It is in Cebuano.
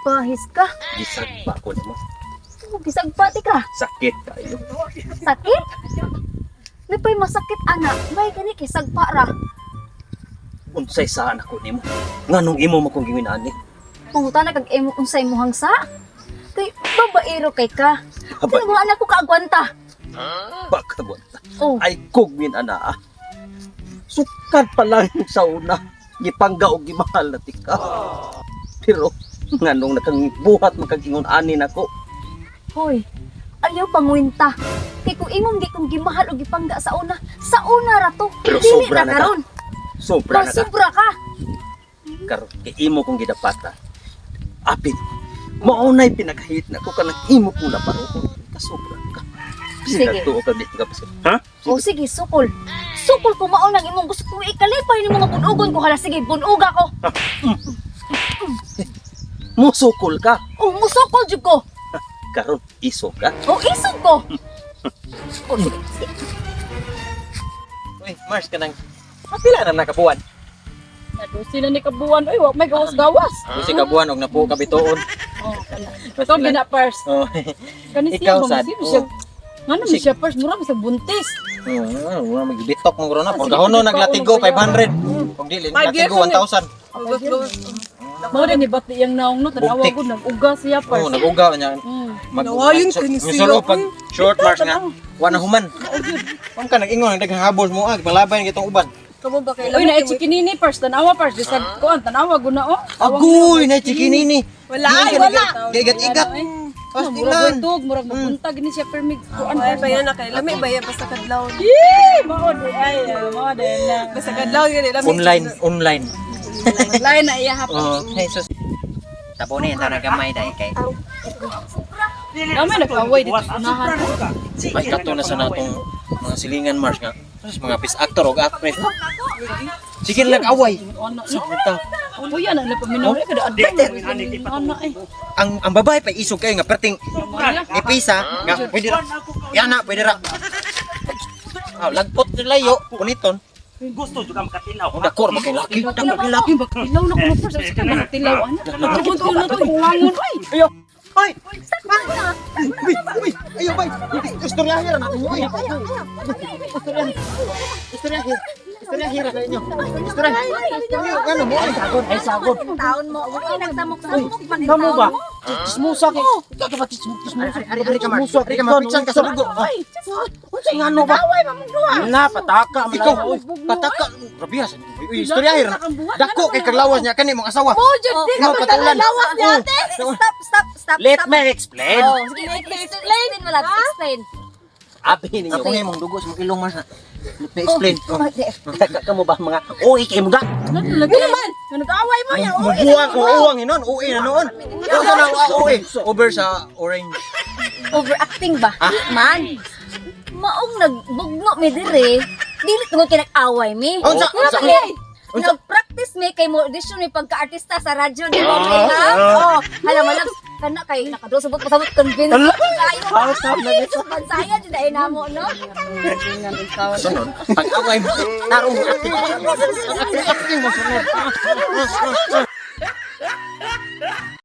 Pahis ka. Gisagpa ko nimo. Oh, gisagpa ti ka. Sakit kayo. Sakit? Napay masakit ana. May kani kay sagpa ra. Unsay saan ako nimo? Nganong imo mo kong gingin ani? Pangutana kag imo unsay mohang sa? Kay babaero kay ka. Aba. Kaya wala na ko kaagwanta. Bakagwanta. Oh, Ay kugmin ana ah. Sukad pa lang sa una. Gipangga og gimahal na tika. Pero nganong nakang buhat makagingon ani nako. Hoy. Ayaw pangwinta. Kay kung imong gi kong gimahal o gipangga sa una ra to. Pero Dili sobra na na ka. karon. Sobra na ka. Sobra ka. Karon kay imo kong gidapata. Apit. Mao na'y pinakahit na ko kanang imo kong naparuhon. Kasobra ka. Sige. Nagtuo ka di ka pa. Ha? O sige, sukol. Sukol ko mao nang imong gusto ko ikalipay nimo nga bunugon ko, hala sige, bunuga ko. Musukol ka. O musukol jud ko. Karon iso ka. O isog ko. O sige, sige. Uy, Mars kanang pila na nakabuwan. Nadusi na ni kabuan oy, wa may gawas-gawas. Dusi ka buwan og napuo ka bituon. Oh, kana. Ito gina first. Oh. Kani siya Ikaw, ba sad. siya? Siya. Ngano mi siya first mura sa buntis. Oh, mura magbitok mo ron na. Ah, sige, Pagkahuno pagkaon, naglatigo kuya. 500. Kung dili 5 years naglatigo na eh. 1,000. Mao din ni bati yang naong no, tanawa Buktik. gud nag-uga siya first. Oh, nagugaw niya. Mag Nawayon ka ni siya, Musulo pag uy. short Mars nga. Wa na human. Pam ka nag-ingon ang daghang habol mo ah, malabay ang itong uban. Kamo ba kay Uy, na chikinini first, tanawa first bisag kuan tanawa gud na oh. Agoy, na chikinini. Wala, ay, wala. Gigat-igat. Murag Pastilan. tug, murag mabuntag ni siya permig kuan. Ay, pa yan na kay lami ba yan basta kadlaw. Yee, mao di ay, mao di na. Basta kadlaw yan lami. Online, online. Lain na iya hapon. Oh, Jesus. Tabo na yan, tara gamay dahil kay. Gamay nag-away dito sa unahan. Ay, kato na sa natong mga silingan Mars nga. Sus, mga peace actor og actress. Sige lang away. Ano, Sa no? punta. Kuya na lang paminaw eh kada adlaw. Ana eh. Ang babae pa isog kayo nga perting ni pisa nga pwede ra. Yan na, pwede ra. Ah, lagpot ni layo, puniton. Gusto jud ka makatinaw. Ang dakor ba kay laki? Dakor kay laki. Tilaw na kuno first. Sige na tilaw ana. Tugon na to langon oy. Ay! Uy, uy, ayo bay. Istorya hira na mo. Istorya. Istorya hira. Istorya hira na inyo. Istorya. Ayo, ano mo ay sagod, ay sagod. Taon mo, uy, nagsamok-samok man Kamo ba? taon mo. Chismosa kay. Ikaw ba chismosa? Ari, ari ka, Mars. Ari ka, Mars. Pitsan ka sa dugo. Ah. Unsay ngano ba? Na pataka man. Ikaw, pataka. Grabe sa Uy, istorya hira. Dako kay kaglawas niya kani mong asawa. Oh, jud di Ikaw, ka patulan. lawas niya ate. Stop, stop, stop. Let stop. me explain. Oh, sige, explain mo lang, explain. Abi ninyo. Ako nga mong dugo sa mong ilong, Mars. Let me explain. Oh, Ka mo ba mga uy kay mo ga? Lagi naman. Nag-away mo ya. Oy. Mubuwang ko uwang hinon, uwi na noon. Unsa na ang uwi? Over sa orange. Overacting ba? Di man. Maong nagbugno mi dire, dili tungod kay nag-away mi. Unsa? Unsa? Unsa? Unsa? Nag-practice mi kay mo audition mi pagka-artista sa radyo di ba mi ha? Oh, hala malabs kana kay nakadol sabot pasabot convince kayo. Bansayan jud ay namo no. Sunod. Pag-away mo, tarong acting. Ang acting mo sunod.